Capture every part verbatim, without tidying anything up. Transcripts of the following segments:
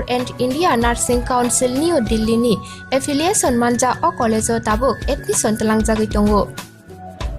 and India Nursing Council New Delhi ni affiliation manjak o college o tabuk admission twlangjagwi tongo.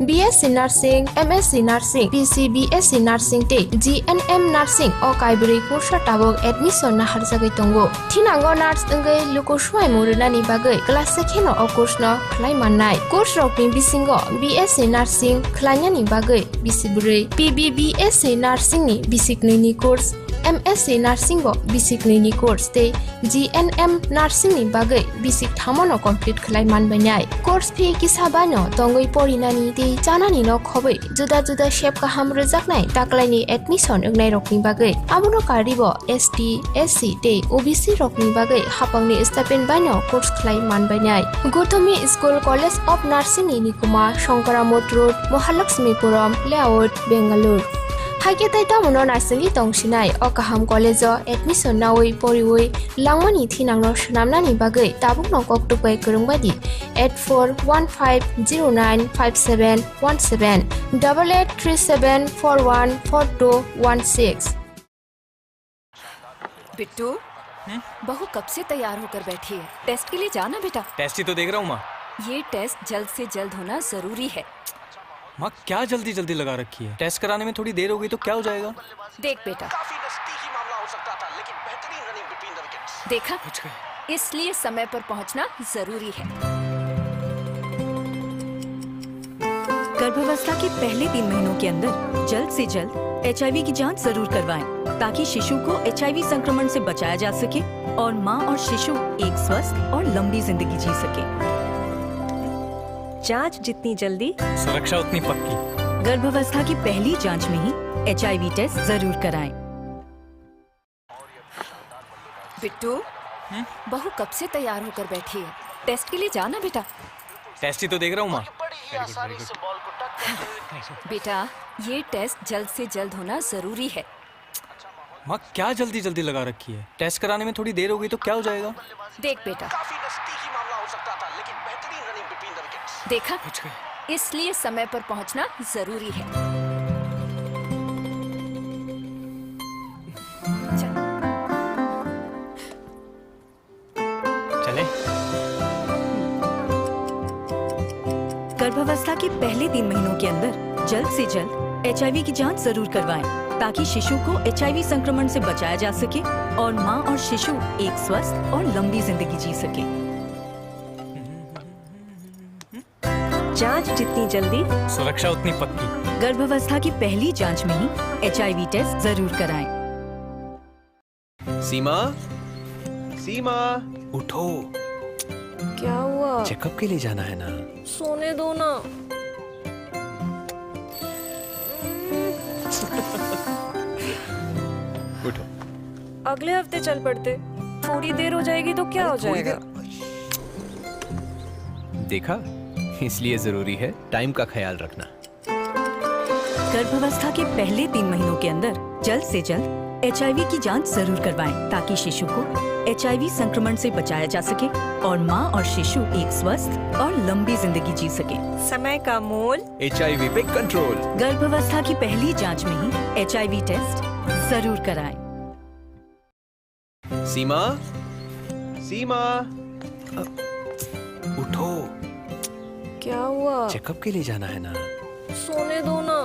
B S C Nursing, M S C Nursing, P C B S C Nursing tei G N M Nursing o kaibrwi course o tabuk admission naharjagwi tongo. Thinango nurse wngwi luku swimung rwnani bagwi class se kheno o course no khlai mannai. Course rokni bisingo B S C Nursing khlainani bagwi bisi bwrwi, P B B S C Nursing ni bisi knwi ni course, M S C Nursing bo bisi knwi ni course tei G N M Nursing ni bagwi bisi kthamo no complete khlai manbainai. Course fee kisa bai no tongwi porinani tei chanani no khobwi juda juda sep kaham rwjaknai taklaini admission wngnai rokni bagwi. Abono karwi bo S T, S C tei O B C rokni bagwi hapangni stipend baino course khlai manbainai. Gothomi School College of Nursing ni nikuma Shankara Mott Road, Mahalakshmipuram Layout, Bangalore. Haikhe tai tamono naisingwi tongsinai o kaham college o admission nawi poriwi langmani thinangno swnamnani bagwi tabukno koktwk bai kwrwng bai di eight four one five zero nine five seven one seven, double eight three seven four one four two one six. Bittu, हम्म? बहू कब से तैयार होकर बैठी है? टेस्ट के लिए जाना बेटा। टेस्ट ही तो देख रहा हूँ माँ। ये टेस्ट जल्द से जल्द होना जरूरी है। माँ, क्या जल्दी जल्दी लगा रखी है? टेस्ट कराने में थोड़ी देर हो गई तो क्या हो जाएगा? देख बेटा, काफी नजदीकी मामला हो सकता था, लेकिन बेहतरीन रनिंग बिटवीन द विकेट्स। देखा? पहुंच गए। इसलिए समय पर पहुंचना जरूरी है। गर्भावस्था के पहले तीन महीनों के अंदर जल्द से जल्द एचआईवी की जांच जरूर करवाएं, ताकि शिशु को एचआईवी संक्रमण से बचाया जा सके और मां और शिशु एक स्वस्थ और लंबी जिंदगी जी सके। जांच जितनी जल्दी, सुरक्षा उतनी पक्की। गर्भावस्था की पहली जांच में ही एचआईवी टेस्ट जरूर कराएं। बिट्टू, हम्म? बहू कब से तैयार होकर बैठी है? टेस्ट के लिए जाना बेटा। टेस्ट ही तो देख रहा हूँ माँ। बेटा, ये टेस्ट जल्द से जल्द होना जरूरी है। माँ, क्या जल्दी जल्दी लगा रखी है? टेस्ट कराने में थोड़ी देर हो गई तो क्या हो जाएगा? देख बेटा, काफी नजदीकी मामला हो सकता था, लेकिन बेहतरीन रनिंग बिटवीन द विकेट्स। देखा? पहुंच गए। इसलिए समय पर पहुंचना जरूरी है। चल। चले। गर्भावस्था के पहले तीन महीनों के अंदर जल्द से जल्द एचआईवी की जांच जरूर करवाएं, ताकि शिशु को एचआईवी संक्रमण से बचाया जा सके और मां और शिशु एक स्वस्थ और लंबी जिंदगी जी सके। जांच जितनी जल्दी, सुरक्षा उतनी पक्की। गर्भावस्था की पहली जांच में ही एचआईवी टेस्ट जरूर कराएं। सीमा, सीमा, उठो। क्या हुआ? चेकअप के लिए जाना है ना? सोने दो ना। उठो। अगले हफ्ते चल पड़ते। थोड़ी देर हो जाएगी तो क्या हो जाएगा? देखा, इसलिए जरूरी है टाइम का ख्याल रखना। गर्भावस्था के पहले तीन महीनों के अंदर जल्द से जल्द एचआईवी की जांच जरूर करवाएं, ताकि शिशु को एचआईवी संक्रमण से बचाया जा सके और मां और शिशु एक स्वस्थ और लंबी जिंदगी जी सके। समय का मोल, एचआईवी पे कंट्रोल। गर्भावस्था की पहली जांच में ही एचआईवी टेस्ट जरूर कराएं। सीमा, सीमा, अ, उठो। क्या हुआ? चेकअप के लिए जाना है ना? सोने दो ना।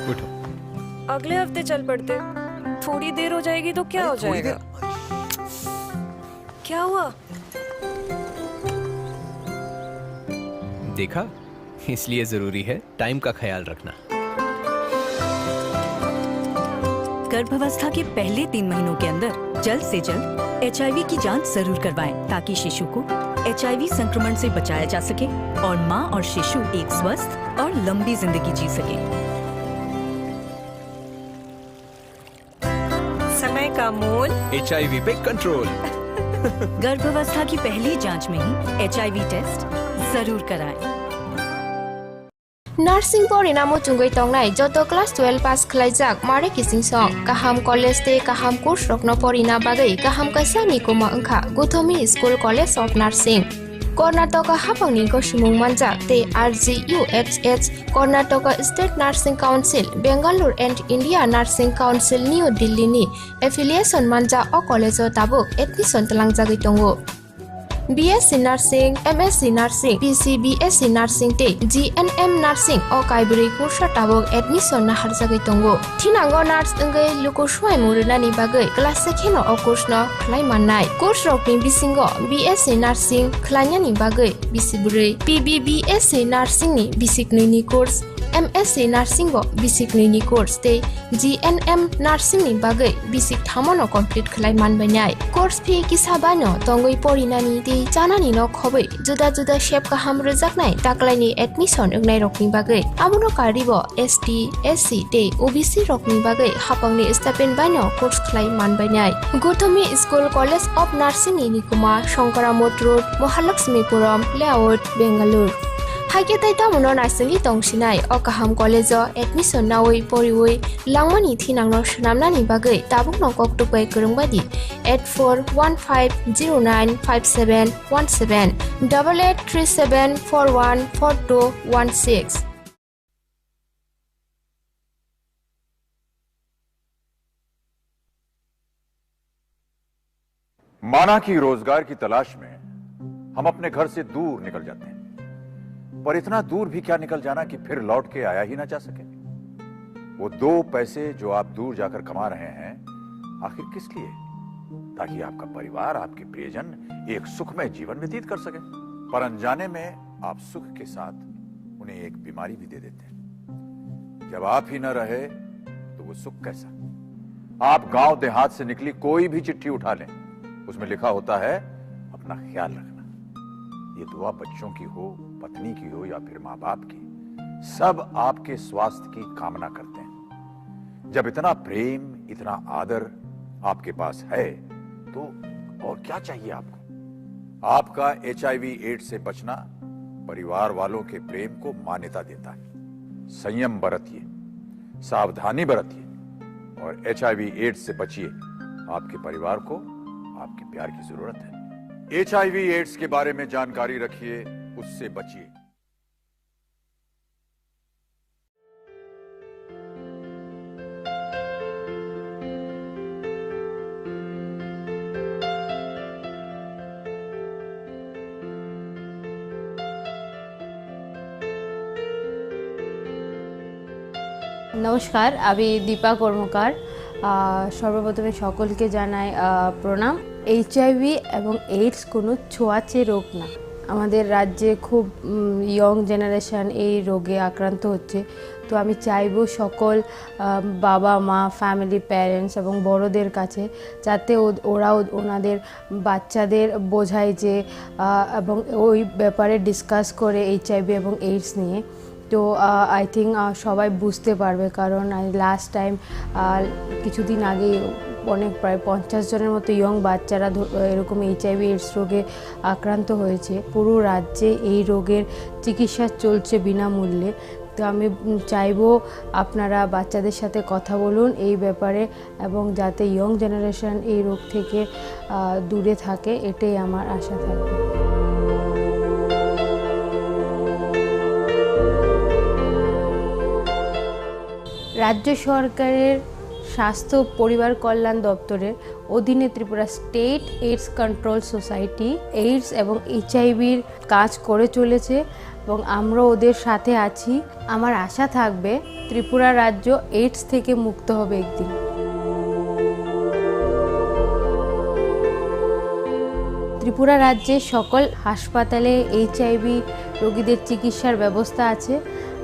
उठो। अगले हफ्ते चल पड़ते। थोड़ी देर हो जाएगी तो क्या हो जाएगा? क्या हुआ? देखा, इसलिए जरूरी है टाइम का ख्याल रखना। गर्भावस्था के पहले तीन महीनों के अंदर जल्द से जल्द एचआईवी की जांच जरूर करवाएं, ताकि शिशु को एचआईवी संक्रमण से बचाया जा सके और मां और शिशु एक स्वस्थ और लंबी जिंदगी जी सके। समय का मोल, एचआईवी पे कंट्रोल। गर्भावस्था की पहली जांच में ही एचआईवी टेस्ट जरूर कराएं। Nursing porina muchungwi tongnai joto class twelve pass khlaijak mare kiching song, kaham college tei kaham course rokno porina bagwi kaham kaisa ni kuma wngkha Gothomi School College of Nursing. Karnataka haphangni gosimung manjak tei R G U H H, Karnataka State Nursing Council, Bangalore and India Nursing Council, New Delhi ni affiliation manjak o college o tabuk admission twlangjagwi tongo. B S C Nursing, M S C Nursing, P C B S C Nursing tei G N M Nursing o kaibrwi course o tabuk admission naharjagwi tongo. Thinango nurse wngwi luku swmaimung rwnani bagwi class se kheno o course no khlai mannai. Course rokni bisingo B S C Nursing khlainani bagwi bisi bwrwi, P B B S C Nursing ni bisi knwi ni course, M S C Nursing bo bisi knwi ni course tei G N M Nursing ni bagwi bisi thamo no complete khlai manbainai. Course fee kisa bai no tongwi porinani tei chanani no khobwi juda juda sep kaham rwjaknai taklaini admission wngnairokni bagwi. Abono karwi bo S T, S C tei O B C rokni bagwi haphangni stipend baino course khlai manbainai. Gothomi School College of Nursing ni nikuma Shankara Mot Road, Mahalakshmipuram Layout, Bangalore. Haikhe tei tamono naisingwi tongsinai o kaham college o admission nawi poriwi langmani thinangno swnamnani bagwi tabukno koktuk bai kwrwng baidi eight four one five zero nine five seven one seven, double eight three seven four one four two one six. माना कि रोजगार की तलाश में हम अपने घर से दूर निकल जाते हैं, पर इतना दूर भी क्या निकल जाना कि फिर लौट के आया ही ना जा सके। वो दो पैसे जो आप दूर जाकर कमा रहे हैं, आखिर किस लिए? ताकि आपका परिवार, आपके प्रियजन एक सुखमय जीवन व्यतीत कर सके। पर अनजाने में आप सुख के साथ उन्हें एक बीमारी भी दे देते हैं। जब आप ही न रहे, तो वो सुख कैसा? आप गांव देहात से निकली कोई भी चिट्ठी उठा लें, उसमें लिखा होता है, "अपना ख्याल रखना।" ये दुआ बच्चों की हो, पत्नी की हो या फिर माँ बाप की, सब आपके स्वास्थ्य की कामना करते हैं। जब इतना प्रेम, इतना आदर आपके पास है, तो और क्या चाहिए आपको? आपका एचआईवी एड्स से बचना परिवार वालों के प्रेम को मान्यता देता है। संयम बरतिए, सावधानी बरतिए और एचआईवी एड्स से बचिए। आपके परिवार को आपके प्यार की जरूरत है। एचआईवी एड्स के बारे में जानकारी रखिए, उससे बचिए। নমস্কার, আমি দীপা কর্মকার। আহ, সর্বপ্রথমে সকলকে জানাই, আহ, প্রণাম। এইচআইভি এবং এইডস কোনো ছোঁয়াচে রোগ না। আমাদের রাজ্যে খুব, উম, ইয়ং জেনারেশন এই রোগে আক্রান্ত হচ্ছে। তো আমি চাইবো সকল, আহ, বাবা, মা, ফ্যামিলি, প্যারেন্টস এবং বড়দের কাছে, যাতে ও-, ওরাও ওনাদের বাচ্চাদের বোঝায় যে, আহ, এবং ওই ব্যাপারে ডিসকাস করে এইচআইভি এবং এইডস নিয়ে। তো, আহ, আই থিঙ্ক, আহ, সবাই বুঝতে পারবে, কারণ আমি লাস্ট টাইম, আহ, কিছুদিন আগেই অনেক, প্রায় পঞ্চাশ জনের মতো ইয়ং বাচ্চারা ধ-, এরকম এইচআইভি এইডস রোগে আক্রান্ত হয়েছে। পুরো রাজ্যে এই রোগের চিকিৎসা চলছে বিনামূল্যে। তো আমি, উম, চাইবো আপনারা বাচ্চাদের সাথে কথা বলুন এই ব্যাপারে। এবং যাতে ইয়ং জেনারেশন এই রোগ থেকে, আহ, দূরে থাকে, এটাই আমার আশা থাকবে। রাজ্য সরকারের স্বাস্থ্য পরিবার কল্যাণ দপ্তরের অধীনে Tripura state AIDS control society AIDS এবং এইচআইভির কাজ করে চলেছে এবং আমরা ওদের সাথে আছি। আমার আশা থাকবে ত্রিপুরা রাজ্য এইডস থেকে মুক্ত হবে একদিন। ত্রিপুরা রাজ্যে সকল হাসপাতালে এইচআইভি রোগীদের চিকিৎসার ব্যবস্থা আছে।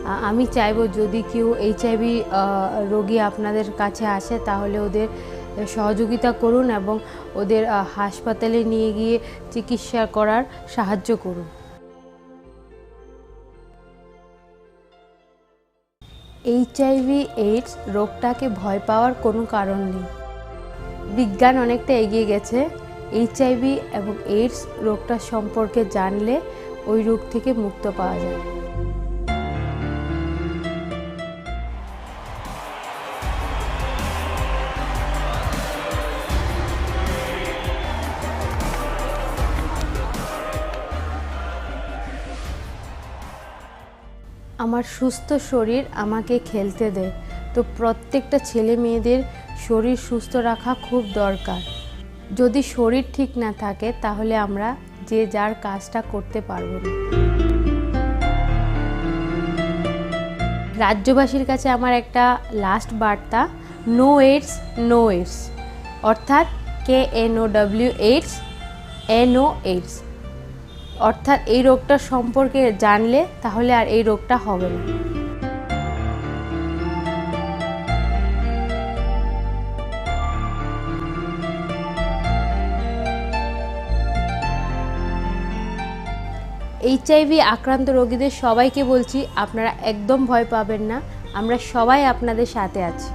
আ-, আমি চাইবো যদি কেউ এইচআইভি, আ, রোগী আপনাদের কাছে আসে, তাহলে ওদের সহযোগিতা করুন এবং ওদের, আ, হাসপাতালে নিয়ে গিয়ে চিকিৎসা করার সাহায্য করুন। এইচআইভি এইডস রোগটাকে ভয় পাওয়ার কোনো কারণ নেই। বিজ্ঞান অনেকটা এগিয়ে গেছে। এইচআইভি এবং এইডস রোগটা সম্পর্কে জানলে ওই রোগ থেকে মুক্ত পাওয়া যায়। আমার সুস্থ শরীর আমাকে খেলতে দেয়। তো প্রত্যেকটা ছেলে মেয়েদের শরীর সুস্থ রাখা খুব দরকার। যদি শরীর ঠিক না থাকে, তাহলে আমরা যে যার কাজটা করতে পারবো না। রাজ্যবাসীর কাছে আমার একটা লাস্ট বার্তা, নো এইডস, নো এইডস, অর্থাৎ K N O W AIDS, N O AIDS, অর্থাৎ এই রোগটা সম্পর্কে জানলে তাহলে আর এই রোগটা হবে না। এইচআইভি আক্রান্ত রোগীদের সবাইকে বলছি, আপনারা একদম ভয় পাবেন না, আমরা সবাই আপনাদের সাথে আছি।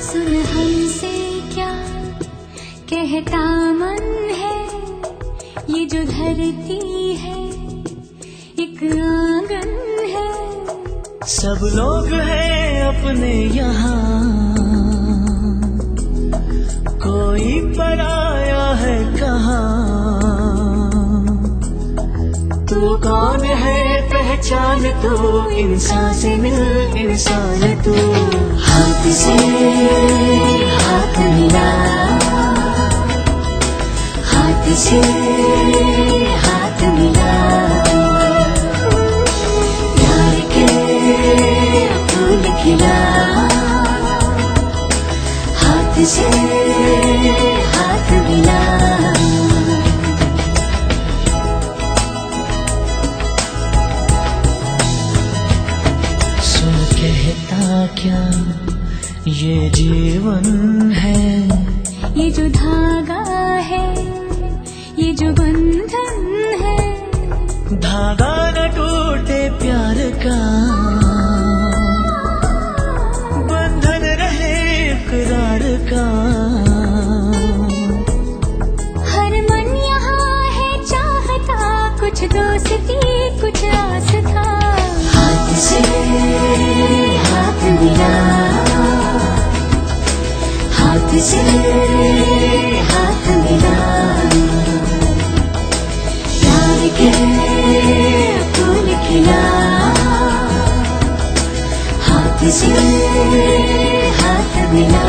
सुन हमसे क्या कहता मन है, ये जो धरती है, एक आंगन है। सब लोग हैं अपने यहाँ, कोई पराया है कहाँ। तू कौन है पहचान तू, इंसान से मिल इंसान तू। हाथ से हाथ मिला, हाथ से हाथ मिला, प्यार के फूल खिला, हाथ से हाथ मिला। सुन कहता क्या ये जीवन है, ये जो धागा है, ये जो बंधन है। धागा न टूटे प्यार का, बंधन रहे इकरार का। हर मन यहाँ है चाहता, कुछ दोस्ती कुछ आस था। हाथ से हाथ मिला, हाथ से हाथ मिला, प्यार के फूल खिला, हाथ से हाथ मिला।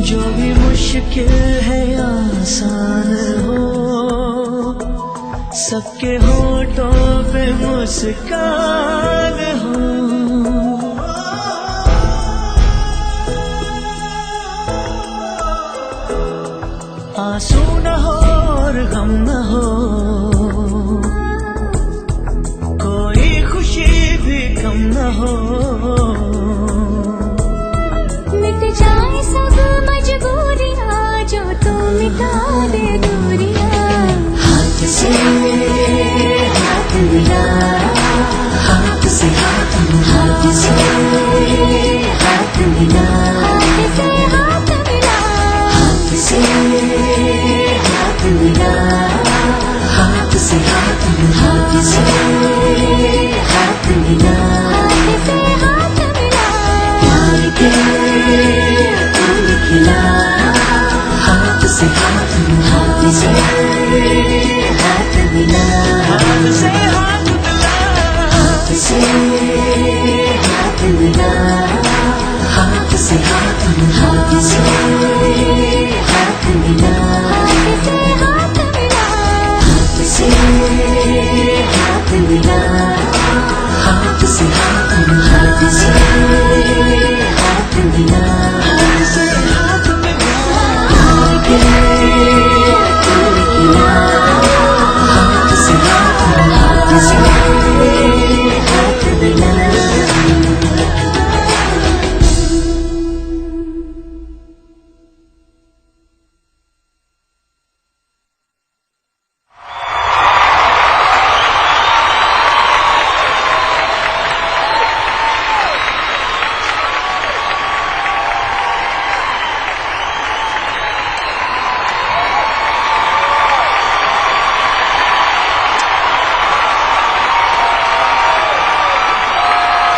जो भी मुश्किल है आसान हो, सबके होठों पे मुस्कान हो। आंसू न हो और गम न हो, कोई खुशी भी कम न हो। मिट जाए सब मजबूरियां, जो तू मिटा दे दूरियां। हाथ से हाथ मिला, हाथ से हाथ मिला, हाथ से हाथ मिला, हाथ से हाथ मिला, हाथ से हाथ मिला, हाथ से हाथ मिला, हाथ से हाथ मिला, हाथ से हाथ मिला, प्यार के फूल खिला, हाथ से हाथ